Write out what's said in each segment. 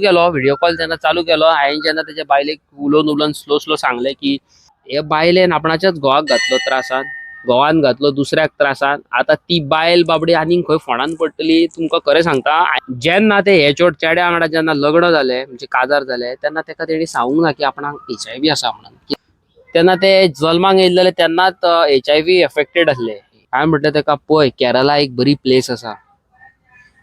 केलो video call जेन्ना चालू केलो, हांवें जेन्ना तेच्या बायलेक उलोवन उलोवन स्लो स्लो सांगलें की हे बायलेन आपणाच्याच घोवाक घातलो त्रासान, घोवान घातलो दुसऱ्याक त्रासान. आतां ती बायल बाबडी आनीक खंय फोंडान पडटली. तुमकां खरें सांगता, जेन्ना ते हे चेड्या वांगडा जेन्ना लग्न जालें, म्हणजे काजार जालें, तेन्ना तेका तेणी सांगूंक ना की आपणाक HIV आसा म्हणून. तेन्ना ते जल्माक येयल्ले तेन्नाच HIV affected आसले. हांवें म्हटलें तेका, पळय, केरला एक बरी प्लेस आसा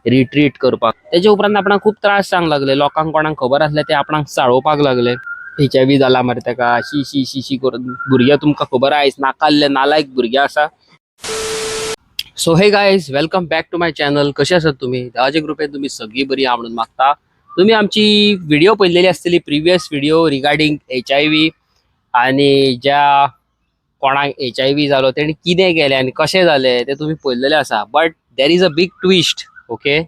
रिट्रीट करपाक. तेजे उपरांत आपणाक खूब त्रास जावंक लागले. लोकांक कोणाक खबर आसलें, ते आपणाक चाळोवपाक लागले, HIV जाला मरे तेका, शी शी शी शी करून. भुरगे तुमकां खबर आयज नाकाल्ले नालायक भुरगे आसा. So hey guys, welcome back to my channel. कशे आसात तुमी? देवाच्या कृपेन तुमी सगळीं बरी आहा म्हणून मागता. तुमी आमची व्हिडिओ पळयलेली आसतली, प्रिवियस व्हिडिओ रिगार्डींग HIV आनी ज्या कोणाक HIV जालो तेणी कितें केलें आनी कशें जालें तें तुमी पळयलेलें आसा. But there is a big twist, okay?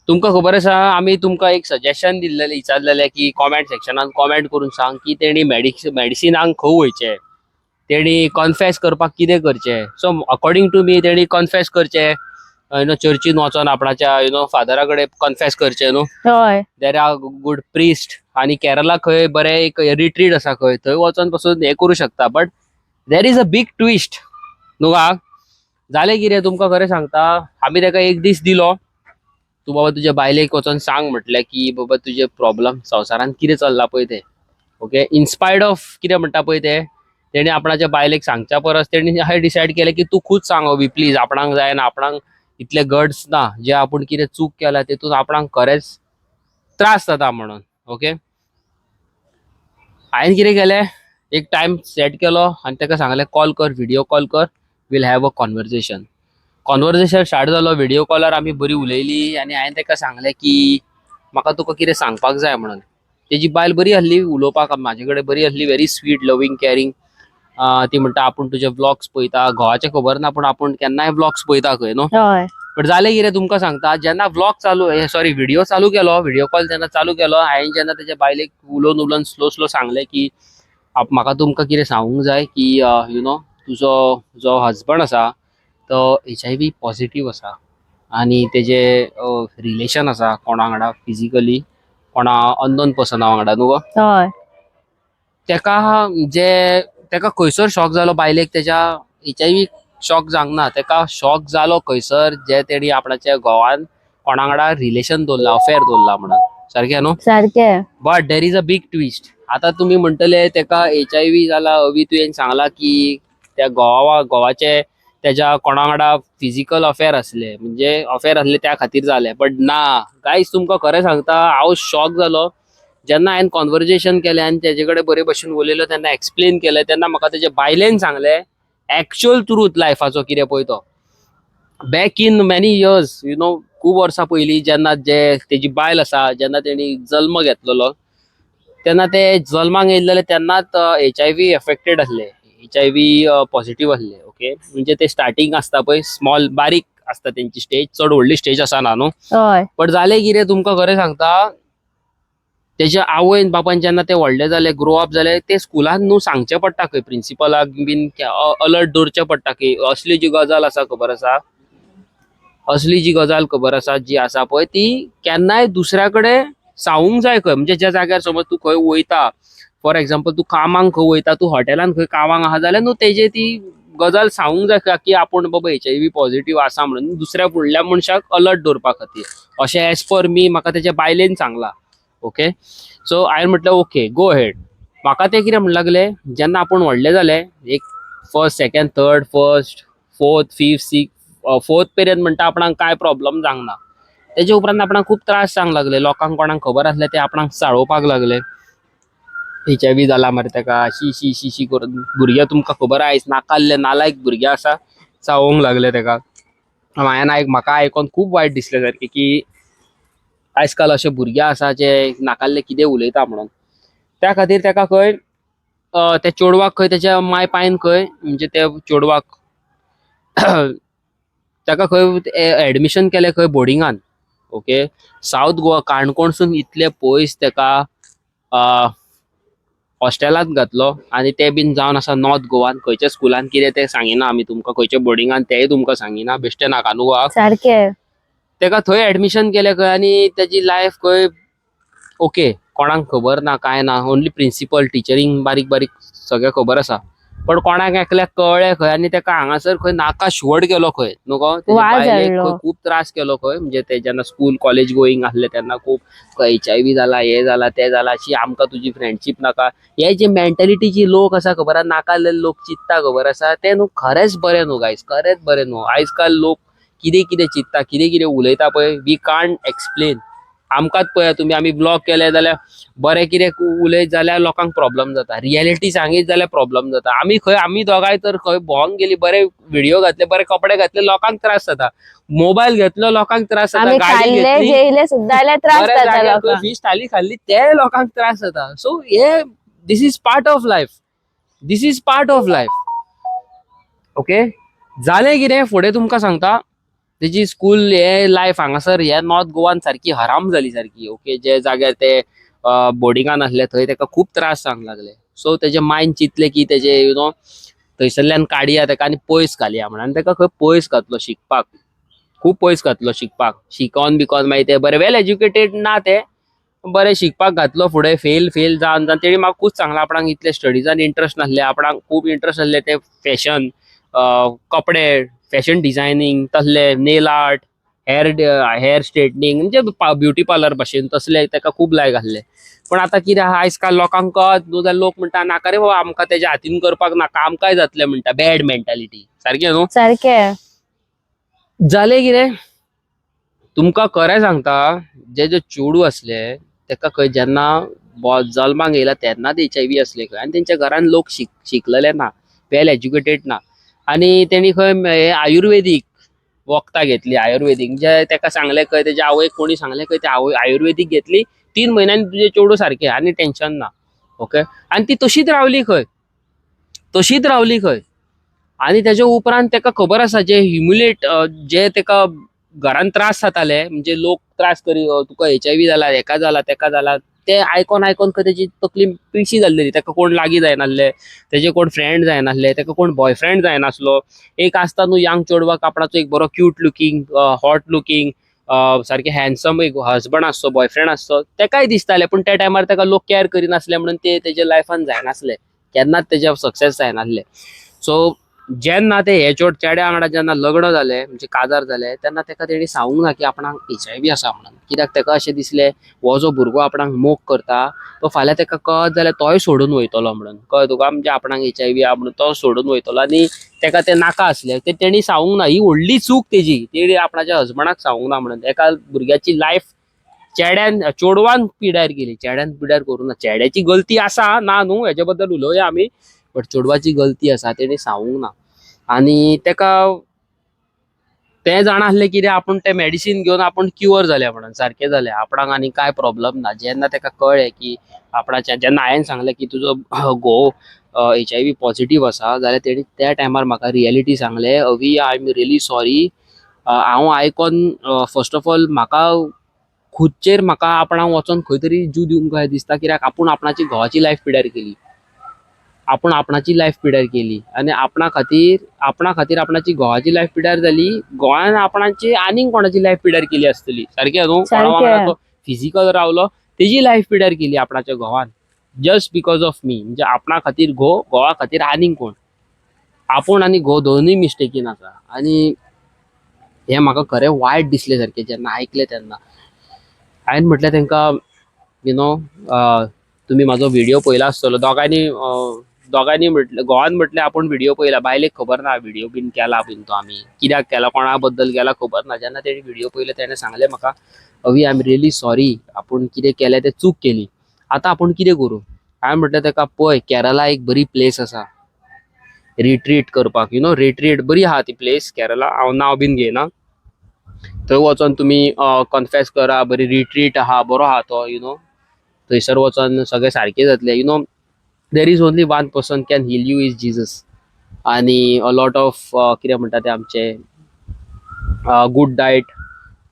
तुमकां खबर आसा, आमी तुमकां एक सजेशन दिल्लेलें, विचारलेलें की कॉमेंट सेक्शनान कॉमेंट करून सांग की तेणी मेडिसिनाक खंय वयचें, तेणी कन्फेस करपाक कितें करचें. सो अकॉर्डिंग टू मी, तेणी कन्फेस करचें, you know चर्चीन वचोन आपणाच्या you know फादरा कडेन कन्फेस करचें न्हू? हय. There are good priest आनी केरला खंय बरें एक रिट्रीट आसा खंय, थंय वचोन पासून हें करूं शकता. But there is a big twist न्हू गा. जालें कितें, तुमकां खरें सांगता, आमी ताका एक दीस दिलो, तूं बाबा तुज्या बायलेक वचोन सांग म्हटलें की बाबा तुजे प्रॉब्लम संवसारान कितें चल्लां पळय तें, ओके? इनस्पायट ऑफ कितें म्हणटा पळय तें, तेणी आपणाच्या बायलेक सांगच्या परस तेणी अशें डिसायड केलें की तूं खूद सांग अवी प्लीज, आपणाक जायना, आपणाक इतले गट्स ना, जे आपूण कितें चूक केल्या तेतून आपणाक खरेंच त्रास जाता म्हणून, ओके? हांवें कितें केलें, एक टायम सेट केलो आनी ताका सांगलें, कॉल कर, व्हिडियो कॉल कर, we'll have a conversation. Conversation start जालो व्हिडियो कॉलार. आमी बरी उलयली आनी हांवें ताका सांगलें की म्हाका तुका कितें सांगपाक जाय म्हणून. तेजी बायल बरी आसली उलोवपाक म्हाजे कडेन, बरी आसली, व्हेरी स्वीट, लवींग, कॅरींग. ती म्हणटा, आपूण तुजे व्लॉग्स पळयता, घोवाचें खबर ना, पूण आपूण केन्नाय व्लॉग्स पळयता खंय न्हू. बट जालें कितें, तुमकां सांगता, जेन्ना व्लॉग चालू, सॉरी, व्हिडिओ चालू केलो, व्हिडिओ कॉल जेन्ना चालू केलो, हांवें जेन्ना तेच्या बायलेक उलोवन उलोवन स्लो स्लो सांगलें की म्हाका तुमकां कितें सांगूंक जाय की you know तुजो जो हजबंड आसा तो HIV positive आसा आनी तेजे रिलेशन आसा कोणा वांगडा, फिजिकली कोणा अननोन पर्सना वांगडा न्हू गो. तेका जे तेका खंयसर शॉक जालो, बायलेक तेच्या HIV shock जावंक ना. तेका शॉक जालो खंयसर जे तेणी आपणाच्या घोवान कोणा वांगडा रिलेशन दवरला, अफेअर दवरला म्हणून. सारकें न्हू? सारकें. But there is a big twist. आतां तुमी म्हणटले, तेका HIV जाला, अवी तुवें सांगला की त्या घोवाचे तेज्या कोणा वांगडा फिजिकल अफेअर आसले, म्हणजे अफेअर आसले, त्या खातीर जालें. बट ना गायज, तुमकां खरें सांगता, हांव शॉक जालो जेन्ना हांवें कॉन्वर्जेशन केलें आनी तेजे कडेन बरे भशेन उलयलो, तेन्ना एक्सप्लेन केलें, तेन्ना म्हाका तेजे बायलेन सांगलें एक्चुअल ट्रूथ लायफाचो कितें पळय तो. Back in many years, खूब वर्सां पयलीं, जेन्ना जे तेजी बायल आसा, जेन्ना तेणी जल्म घेतलेलो, तेन्ना ते जल्माक येयल्ले तेन्नाच HIV affected आसले, HIV positive आसले, ओके? म्हणजे ते स्टार्टींग आसता पळय, स्मॉल, बारीक आसता तेंची स्टेज, चड व्हडली स्टेज आसना न्हू. बट जालें कितें, तुमकां खरें सांगता, तेच्या आवयन बापायन जेन्ना ते व्हडले जाले, ग्रो अप जाले, ते स्कुलान न्हू सांगचें पडटा खंय, प्रिंसिपलाक बीन अलर्ट दवरचें पडटा की असली जी गजाल आसा, खबर आसा, असली जी गजाल खबर आसा, जी आसा पळय, ती केन्नाय दुसऱ्या कडेन सांगूंक जाय खंय. म्हणजे ज्या जाग्यार समज तूं खंय वयता, फॉर एग्जाम्पल तूं कामाक खंय वयता, तूं हॉटेलान खंय कामाक आहा जाल्यार न्हू तेजे ती गजाल सांगूंक जाय की आपूण बाबा HIV positive आसा म्हणून, दुसऱ्या फुडल्या मनशाक अलर्ट दवरपा खातीर. अशें एज पर मी म्हाका तेच्या बायलेन सांगलां, ओके? सो हांवें म्हटलें, ओके, गो अहेड. म्हाका ते कितें म्हणूंक लागले, जेन्ना आपूण व्हडले जाले, एक first, second, third, first, fourth, fifth, six, fourth पर्यंत म्हणटा आपणाक कांय प्रॉब्लम जावंक ना. तेजे उपरांत आपणाक खूब त्रास जावंक लागले. लोकांक कोणाक खबर आसलें, ते आपणाक चाळोवपाक लागले, HIV जाला मरे तेका, शी शी शी शी करून. भुरगे तुमकां खबर आयज नाकाल्ले नालायक भुरगे आसा, चाळोवंक लागले तेका. हांवें आयक, म्हाका आयकोन खूब वायट दिसलें सारकें की आयज काल अशे भुरगे आसा जे नाकाल्ले कितें उलयता म्हणून. त्या खातीर तेका खंय त्या चेडवाक खंय तेच्या माय पायन खंय, म्हणजे त्या चेडवाक ताका खंय एडमिशन केलें खंय बोर्डिंगान, ओके? सावथ गोवा, काणकोणसून इतले पयस तेका हॉस्टेलांत घातलो आनी ते बीन जावन आसा नॉर्थ गोवान, खंयच्या स्कुलान कितें तें सांगिना आमी तुमकां, खंयच्या बोर्डिंगान तेंय तुमकां सांगिना, बेश्टें नाका न्हू गोवाक. तेका थंय एडमिशन केलें खंय आनी तेजी लायफ खंय ओके, कोणाक खबर ना, काय ना, ओनली प्रिंसिपल, टिचरींक बारीक बारीक सगळें खबर आसा. पण कोणाक एकल्याक कळ्ळें खंय आनी तेका हांगासर खंय नाका शुवट गेलो खंय न्हू गो, तेजे वाज बायलेक हाडलो. खंय खूब त्रास केलो खंय. म्हणजे ते जेन्ना स्कूल कॉलेज गोईंग आसले तेन्ना खूब HIV जाला, हे जाला, ते जाला, अशी आमकां तुजी फ्रेंडशीप नाका. हे जे मेंटेलिटीची लोक आसा खबर आसा, नाका लोक चिंत्ता खबर आसा, ते न्हू खरेंच बरें न्हू गायज, खरेंच बरें न्हू. आयज काल लोक कितें कितें चिंत्ता, कितें कितें उलयता पळय, we can't explain. आमकांच पळया तुमी, आमी ब्लॉग केले जाल्यार बरें कितें उलयत जाल्यार लोकांक प्रॉब्लम जाता, रियलिटी सांगीत जाल्यार प्रॉब्लम जाता. आमी खंय, आमी दोगांय तर खंय भोंवंक गेली, बरे व्हिडिओ घातले, बरे कपडे घातले, लोकांक त्रास जाता. मोबायल घेतलो, लोकांक त्रास जाता. आमी गाडी खाल्ले घेतली, जेयले सुद्दां जाल्यार त्रास बऱ्या जाता जाग्यार लोकांक. फिश थाली खाल्ली ते लोकांक त्रास जाता. सो हे this is part of life, this is part of life. Okay, जालें कितें फुडें तुमकां सांगता. तेजी स्कूल हे लायफ हांगासर हे नॉर्थ गोवान सारकी हराम जाली सारकी. ओके, जे जाग्यार ते बोर्डिंगान आसले थंय तेका खूब त्रास जावंक लागले. सो तेजे मायन चिंतले की तेजे थंयसरल्यान काडया तेका आनी पयस घालया म्हणून, आनी तेका खंय पयस घातलो शिकपाक, खूब पयस घातलो शिकपाक. शिकोन बिकोन मागीर ते बरे वेल एज्युकेटेड ना, ते बरे शिकपाक घातलो. फुडें फेल फेल जावन जावन तेणी म्हाका खूब सांगलां, आपणाक इतले स्टडिजान इंट्रस्ट नासले, आपणाक खूब इंट्रस्ट आसले ते फॅशन, कपडे, फॅशन डिझायनींग, तसले nail art, hair straightening, म्हणजे ब्युटी पार्लर भाशेन तसले तेका खूब लायक आसले. पण आतां कितें आहा, आयज काल लोकांक कळत न्हू जाल्यार लोक म्हणटा नाका रे बाबा, आमकां तेज्या हातीन करपाक नाका, आमकांय जातलें म्हणटा. बॅड मेंटालिटी सारकें न्हू? सारकें. जालें कितें तुमकां खरें सांगता, जे जे चेडूं आसले तेका खंय जेन्ना जल्माक येयला तेन्नाच HIV आसले खंय, आनी तेंच्या घरान लोक शिकलेले ना, वेल एज्युकेटेड ना, आनी तेणी खंय हे आयुर्वेदीक वखदां घेतली. आयुर्वेदीक जे तेका सांगलें खंय, तेज्या आवयक कोणी सांगलें खंय, ते आवय आयुर्वेदीक घेतली, 3 म्हयन्यांनी तुजें चेडूं सारकें आनी टेंशन ना. ओके, आनी ती तशीच रावली खंय, तशीच रावली खंय. आनी तेज्या उपरांत तेका खबर आसा जे ह्युमिलेट, जे तेका घरान त्रास जाताले, म्हणजे लोक त्रास करी, तुका HIV जाला, हेका जाला, तेका जाला, ते आयकोन आयकोन खंय तेजी तकली पिशी जाल्ली. तेका कोण लागीं जायनासले, तेजे कोण फ्रेंड जायनासले, तेका कोण बॉयफ्रेंड जायनासलो. एक आसता न्हू यंग चेडवाक आपणाचो एक बरो क्यूट लुकींग, हॉट लुकींग, सारके हँडसम एक हजबंड आसचो, बॉयफ्रेंड आसचो, तेकाय दिसतालें. पूण त्या टायमार तेका लोक कॅर करिनासले म्हणून ते तेज्या लायफान जायनासले, केन्नाच तेज्या सक्सेस जायनासले. सो जेन्ना ते हे चेड्या वांगडा जेन्ना लग्न जालें, म्हणजे काजार जालें, तेन्ना तेका तेणी सांगूंक ना की आपणाक HIV आसा म्हणून. कित्याक तेका अशें दिसलें हो जो भुरगो आपणाक मोग करता तो फाल्यां तेका कळत जाल्यार तोय सोडून वयतलो म्हणून. कळ्ळें तुका, म्हणजे आपणाक HIV आहा म्हणून तो सोडून वयतलो आनी तेका तें नाका आसलें, तें तेणी सांगूंक ना. ही व्हडली चूक तेजी, तेणी आपणाच्या हजबंडाक सांगूंक ना म्हणून. एका भुरग्याची लायफ चेड्यान, चेडवान पिड्यार केली, चेड्यान पिड्यार करूं ना. चेड्याची गलती आसा ना न्हू, हेजे बद्दल उलोवया आमी, बट चेडवाची गलती आसा, तेणी सांगूंक ना. आनी तेका तें जाणा आसलें कितें आपूण तें मेडिसीन घेवन आपूण क्युअर जालें म्हणून, सारकें जालें, आपणाक आनी कांय प्रॉब्लम ना. जेन्ना तेका कळ्ळें की आपणाच्या, जेन्ना हांवें सांगलें की तुजो घोव HIV positive आसा, जाल्यार तेणी त्या टायमार म्हाका रियलिटी सांगलें, Avi I am really sorry. हांव आयकोन फर्स्ट ऑफ ऑल म्हाका खुदचेर म्हाका आपणाक वचोन खंय तरी जीव दिवंक काय दिसता, कित्याक आपूण आपणाची घोवाची लायफ पिड्यार केली, आपूण आपणाची लायफ पिड्यार केली, आनी आपणा खातीर आपणाची घोवाची लायफ पिड्यार जाली, गोंयान आपणाची आनीक कोणाची लायफ पिड्यार केली आसतली. सारकें न्हू? कोणा वांगडा तो फिजिकल रावलो तेजी लायफ पिड्यार केली आपणाच्या घोवान, जस्ट because of मी. म्हणजे आपणा खातीर घोव, घोवा खातीर आनीक कोण, आपूण आनी घोव दोनूय मिस्टेकीन आसा. आनी हें म्हाका खरें वायट दिसलें सारकें जेन्ना आयकलें तेन्ना. हांवें म्हटलें तेंकां, तुमी म्हाजो व्हिडियो पळयला आसतलो. दोगांनी म्हटलें, घोवान म्हटलें आपूण व्हिडियो पळयला, बायलेक खबर ना व्हिडियो बीन केला बीन तो आमी, कित्याक केला, कोणा बद्दल केला खबर ना. जेन्ना तेणी व्हिडियो पळयले तेणें सांगलें म्हाका, Avi I am really sorry, आपूण कितें केलें तें चूक केली, आतां आपूण कितें करूं. हांवें म्हटलें तेका, पळय केरला एक बरी प्लेस आसा रिट्रीट करपाक, रिट्रीट बरी आहा ती प्लेस केरला, हांव नांव बीन घेयना. थंय वचोन तुमी कन्फेस करा, बरी रिट्रीट आहा, बरो आहा तो, थंयसर वचोन सगळें सारकें जातलें. There is only one person can heal you is Jesus. आनी अ लॉट ऑफ कितें म्हणटा ते आमचे गूड डायट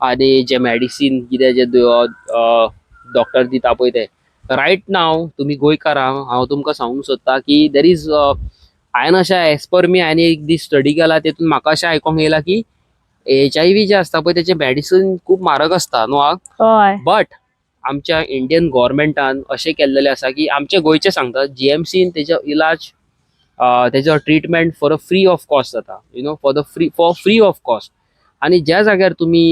आनी जे मेडिसीन कितें जे डॉक्टर दिता पळय ते. रायट नाव तुमी गोंयकार आहा, हांव तुमकां सांगूंक सोदता की there is, हांवें अशें एज पर मी हांवें एक दीस स्टडी केला, तेतून म्हाका अशें आयकोंक येयलां की HIV जे आसता पळय तेचें मेडिसीन खूब म्हारग आसता न्हू. हय. बट आमच्या इंडियन गव्हर्मेंटान अशें केल्लेलें आसा की आमचे गोंयचे सांगता, जीएमसीन तेजो इलाज, तेजो treatment for a free of cost जाता, for the free, for free of cost. आनी ज्या जाग्यार तुमी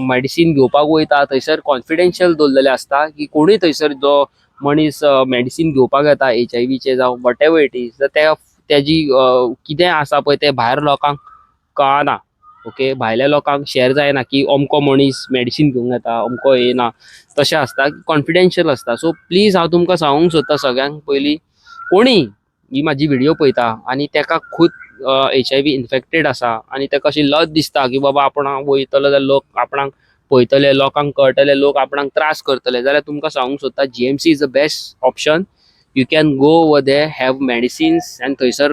मेडिसीन घेवपाक वयता, थंयसर कॉन्फिडेन्शियल दवरलेलें आसता की कोणूय थंयसर जो मनीस मेडिसीन घेवपाक येता, एचआयवीचे जावं what ever it is, त्या तेजी कितें आसा पळय तें भायर लोकांक कळना, ओके? भायल्या लोकांक शेअर जायना की अमको मनीस मेडिसीन घेवंक येता, अमको येना. तशें आसता, कॉन्फिडेन्शियल आसता. सो प्लीज, हांव तुमकां सांगूंक सोदता सगळ्यांक पयलीं, कोणी ही म्हाजी व्हिडिओ पळयता आनी तेका खूद एचआयवी इन्फेक्टेड आसा आनी तेका अशी लज दिसता की बाबा आपूण वयतलो जाल्यार लोक आपणाक पळयतले, लोकांक कळटले, लोक आपणाक त्रास करतले, जाल्यार तुमकां सांगूंक सोदता, GMC is the best option. You can go over there, have medicines आनी थंयसर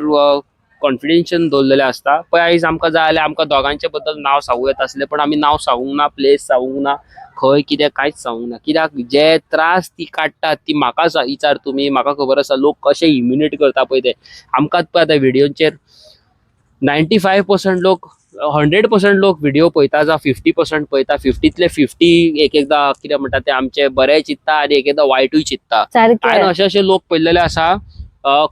कॉन्फिडेन्शियल दवरलेलें आसता. पळय, आयज आमकां जाय जाल्यार आमकां दोगांचे बद्दल नांव सांगूं येता आसलें, पण आमी नांव सांगूंक ना, प्लेस सांगूंक ना, खंय कितें कांयच सांगूंक ना. कित्याक जे त्रास ती काडटात ती म्हाका विचार तुमी, म्हाका खबर आसा लोक कशे इम्युनेट करता पळय ते. आमकांच पळय, आतां व्हिडियोचेर 95% लोक, 100% लोक व्हिडिओ पळयता जावं 50% पळयता. 50तले 50 एक एकदां कितें म्हणटा ते, आमचे बरें चिंत्ता आनी एक एकदां वायटूय चिंत्ता. सारकें. हांवें अशे अशे लोक पळयलेले आसा,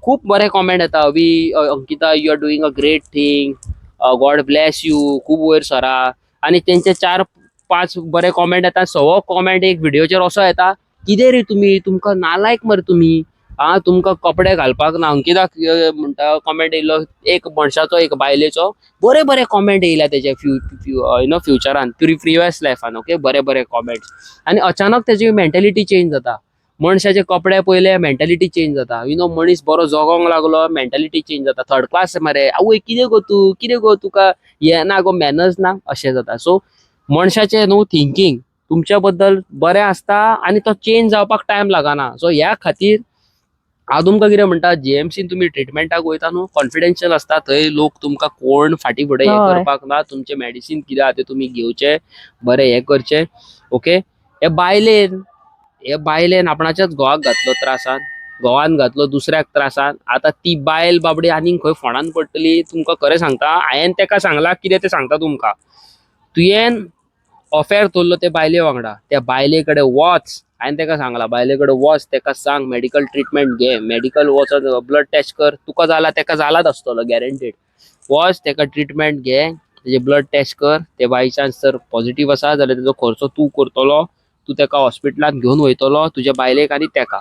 खूब बरे कॉमेंट येता, "We Ankita, you are doing a great thing, God bless you, खूब वयर सरा." आनी तेंचे चार पांच बरे कॉमेंट येता, सवो कॉमेंट एक व्हिडिओचेर असो येता, "कितें रे तुमी, तुमकां नालायक मरे तुमी, आ तुमकां कपडे घालपाक ना." अंकिताक म्हणटा कॉमेंट येयलो एक मनशाचो, एक बायलेचो. बरे बरे कॉमेंट येयल्या तेजे फ्यू फ्यू you know फ्युचरान, प्रिवियस लायफान, ओके, बरे बरे कॉमेंट्स. आनी अचानक तेजी मेंटेलिटी चेंज जाता. मनशाचे कपडे पयले, मेंटेलिटी चेंज जाता. मनीस बरो जगोंक लागलो, मेंटेलिटी चेंज जाता. "थर्ड क्लास मरे, आवय, कितें गो तूं, कितें गो तुका हें ना गो, मॅनर्स ना," अशें जाता. सो मनशाचें न्हू थिंकींग तुमच्या बद्दल बरें आसता आनी तो चेंज जावपाक टायम लागना. सो ह्या खातीर हांव तुमकां कितें म्हणटा, जीएमसीन तुमी ट्रिटमेंटाक वयता न्हू, कॉन्फिडेन्शियल आसता. थंय लोक तुमकां कोण फाटीं फुडें हें करपाक ना. तुमचें मेडिसीन कितें आहा तें तुमी घेवचें, बरें हें करचें, ओके? हे बायलेन आपणाच्याच घोवाक घातलो त्रासान, घोवान घातलो दुसऱ्याक त्रासान. आतां ती बायल बाबडी आनीक खंय फोंडान पडटली. तुमकां खरें सांगता, हांवें तेका सांगलां कितें तें सांगता तुमकां. तुवें अफेअर दवरलो ते बायले वांगडा, त्या बायले कडेन वच. हांवें तेका सांगलां, बायले कडेन वच, तेका सांग मेडिकल ट्रिटमेंट घे, मेडिकल वचोन ब्लड टेस्ट कर. तुका जाला, तेका जालाच आसतलो गॅरंटीड. वच, तेका ट्रिटमेंट घे, तेजे ब्लड टेस्ट कर. ते बाय चान्स जर पॉझिटिव्ह आसा जाल्यार तेजो खर्चो तूं करतलो. तूं तेका हॉस्पिटलांत घेवन वयतलो, तुज्या बायलेक आनी तेका,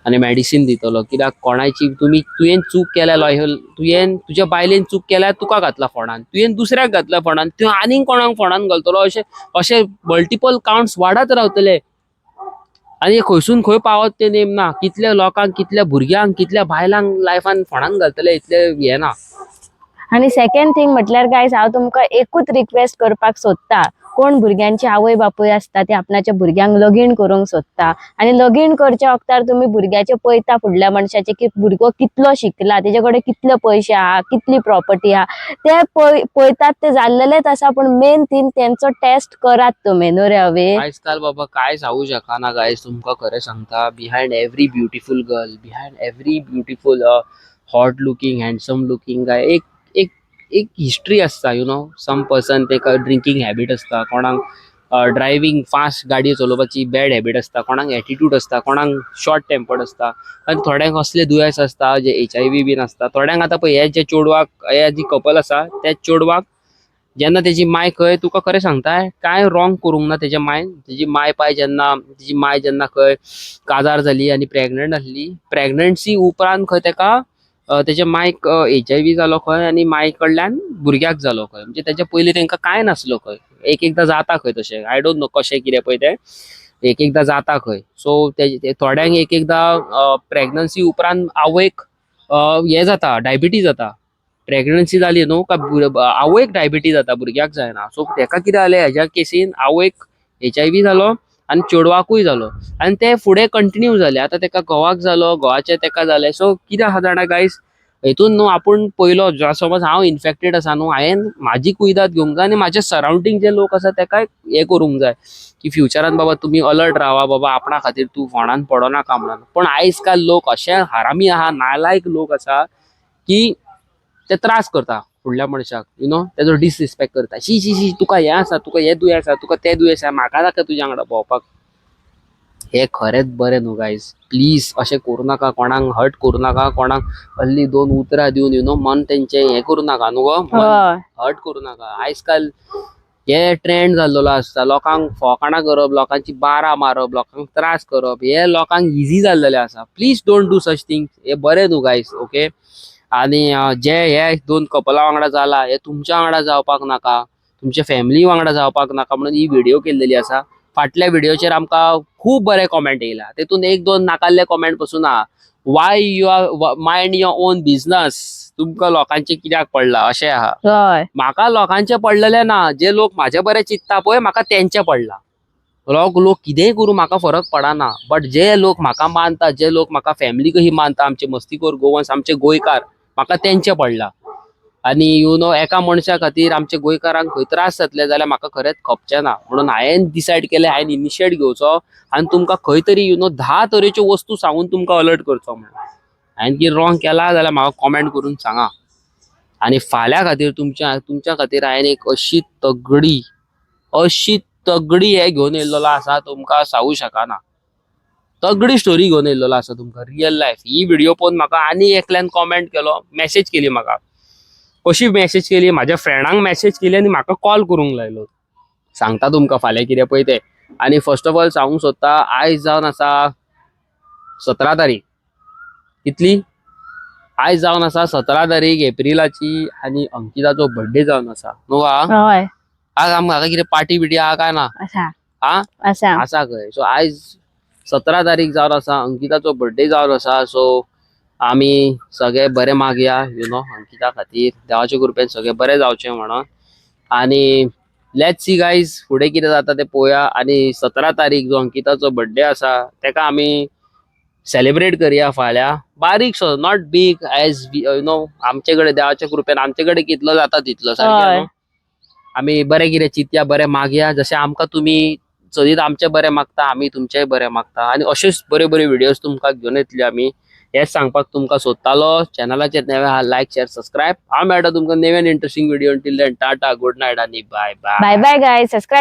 आनी मेडिसीन दितलो. कित्याक कोणाची तुमी, तुवें चूक केल्या लॉयल, तुवें तुज्या बायलेन चूक केल्या, तुका घातला फोंडान. तुवें दुसऱ्याक घातला फोंडान, तुवें आनीक कोणाक फोंडान घालतलो. अशें अशें मल्टिपल काउंट्स वाडत रावतले आनी खंयसून खंय पावत ते नेम ना. कितल्या लोकांक, कितल्या भुरग्यांक, कितल्या बायलांक लायफान फोंडान घालतले, इतले हें ना. आनी सेकंड थिंग म्हटल्यार गायज, हांव तुमकां एकूच रिक्वेस्ट करपाक सोदता. कोण भुरग्यांची आवय बापूय आसता, ते आपणाच्या भुरग्यांक लगीन करूंक सोदता आनी लगीन करच्या वखतार तुमी भुरग्याचे पळयता, फुडल्या मनशाचे, की भुरगो कितलो शिकला, तेजे कडेन कितले पयशे आहा, कितली प्रॉपर्टी आहा, ते पळयतात. ते जाल्लेलेच आसा, पूण मेन थिंग तेंचो टेस्ट करात तुमी, न्हू रे अवे? आजकाल बाबा काय सांगू शकना गायज. तुमकां खरें सांगता, behind every beautiful girl, behind every beautiful, hot looking, handsome looking guy, एक एक एक हिस्ट्री आसता. सम पर्सन तेका ड्रिंकींग हॅबिट आसता, कोणाक ड्रायव्हिंग फास्ट गाडी चलोवपाची बॅड हॅबिट आसता, कोणाक एटिट्यूड आसता, कोणाक शॉर्ट टेम्पर्ड आसता आनी थोड्यांक असले दुयेंस आसता जे एचआयवी बीन आसता थोड्यांक. आतां पळय, हे जे चेडवाक, हे जी कपल आसा, त्या चेडवाक जेन्ना तेजी माय खंय, तुका खरें सांगता, कांय रॉंग करूंक ना तेज्या मायन. तेजी माय पाय जेन्ना, तेजी माय जेन्ना खंय काजार जाली आनी प्रेग्नंट आसली, प्रेग्नन्सी उपरांत खंय तेका तेच्या मायक एचआयवी जालो खंय आनी माय कडल्यान भुरग्याक जालो खंय. म्हणजे तेच्या पयलीं तेंकां कांय नासलो खंय. एक एकदां जाता खंय तशें, I don't know कशें कितें पळय तें, एक एकदां जाता खंय. सो ते थोड्यांक एक एकदां प्रेग्नन्सी उपरांत आवयक हें जाता, डायबिटीज जाता. प्रेग्नन्सी जाली न्हू काय आवयक डायबिटीज जाता, भुरग्याक जायना. सो तेका कितें जालें, हेज्या केसीन आवयक एचआयवी जालो आनी चेडवाकूय जालो आनी ते फुडें कंटिन्यू जालें. आतां तेका घोवाक जालो, घोवाचे तेका जालें. सो कितें आहा जाणा गायज, हेतून न्हू आपूण पयलो, समज हांव इन्फेक्टेड आसा न्हू, हांवें म्हाजी कुयदाद घेवंक जाय आनी म्हाजे सरावंडींग जे लोक आसा तेकाय हें करूंक जाय की फ्युचरान बाबा तुमी अलर्ट रावा बाबा, आपणा खातीर तूं फोंडान पडनाका म्हणून. पण आयज काल लोक अशे हरामी आहा, नालायक लोक आसा की ते त्रास करता. फुडल्या मनशाक, you know, तेजो डिसरिस्पेक्ट करता. शी शी शी, तुका हें आसा, तुका हें दुयेंस आसा, तुका तें दुयेंस आसा, म्हाका नाका तुज्या वांगडा भोंवपाक. हे खरेंच बरें न्हू गायज. प्लीज अशें करूं नाका, कोणाक हर्ट करूं नाका, कोणाक असली दोन उतरां दिवन, you know, मन तेंचें हें करूं नाका न्हू गो, मन हर्ट करूं नाका. आयज काल हे ट्रेंड जाल्लेलो आसता, लोकांक फोकाणां करप, लोकांची बारा मारप, लोकांक त्रास करप, हे लोकांक इजी जाल्लेलें आसा. Please don't do such things. हे बरें न्हू गायज, ओके. आनी जे हे दोन कपला वांगडा जाला, हे तुमच्या वांगडा जावपाक नाका, तुमच्या फॅमिली वांगडा जावपाक नाका म्हणून ही व्हिडिओ केल्लेली आसा. फाटल्या व्हिडिओचेर आमकां खूब बरे कॉमेंट येयला, तेतून एक दोन नाकाल्ले कॉमेंट पसून आहा. Why you are mind your own business, तुमकां लोकांचें कित्याक पडलां, अशें आहा. म्हाका लोकांचें पडलेलें ना, जे लोक म्हाजे बरें चिंतता पळय, म्हाका तेंचें पडलां. लोक लोक कितेंय करूं, म्हाका फरक पडना, बट जे लोक म्हाका मानता, जे लोक म्हाका फॅमिली कशी मानता, आमचे मस्तीखोर गोवन्स, आमचे गोंयकार, म्हाका तेंचें पडलां. आनी you know, एका मनशा खातीर आमच्या गोंयकारांक खंय त्रास जातले जाल्यार म्हाका खरेंच खपचें ना. म्हणून हांवें डिसायड केलें, हांवें इनिशिएट घेवचो आनी तुमकां खंय तरी, you know, 10 तरेच्यो वस्तू सांगून तुमकां अलर्ट करचो म्हणून. हांवें कितें रॉंग केलां जाल्यार म्हाका कॉमेंट करून सांगा. आनी फाल्यां खातीर तुमच्या खातीर हांवें एक अशी तगडी, अशी तगडी हे घेवन येयल्लो आसा, तुमकां सांगू शकना. तगडी स्टोरी घेवन येयल्लो आसा तुमकां, रियल लायफ. ही व्हिडिओ पळोवन म्हाका आनी एकल्यान कॉमेंट केलो, मॅसेज केली म्हाका. कशी मॅसेज केली? म्हाज्या फ्रेंडांक मॅसेज केली आनी म्हाका कॉल करूंक लायलो. सांगता तुमकां फाल्यां कितें पळय तें. आनी फर्स्ट ऑफ ऑल सांगूंक सोदता, आयज जावन आसा 17 तारीख. कितली आयज जावन आसा? 17 तारीख एप्रिलाची. आनी अंकिताचो बर्थडे जावन आसा न्हू आ? हय. आज आमकां कितें पार्टी बिटी आहा काय ना? आसा. आ? आसा. आसा खंय. सो आयज 17 तारीख जावन आसा, अंकिताचो बर्थडे जावन आसा. सो आमी सगळे बरें मागया, you know, Ankita खातीर, देवाच्या कृपेन सगळें बरें जावचें म्हणून. आनी let's see guys, फुडें कितें जाता तें पळोवया. आनी 17 तारीख जो अंकिताचो बर्थडे आसा, तेका आमी सेलिब्रेट करया फाल्यां बारीकसो, not big as you know. आमचे कडेन देवाच्या कृपेन आमचे कडेन कितलो जाता तितलो सारकें न्हू? आमी बरें कितें चिंतया, बरें मागया. जशें आमकां तुमी सदींच आमचें बरें मागता, आमी तुमचेंय बरें मागता. आनी अश्योच बऱ्यो बऱ्यो व्हिडियोज तुमकां घेवन येतली आमी, हेच सांगपाक तुमकां सोदतालो. चॅनलाचेर नवे आहा, लायक, शेअर, सबस्क्रायब. हांव मेळटा तुमकां नव्यान interesting video. Till then, tata, good night आनी बाय बाय. Bye bye guys, subscribe.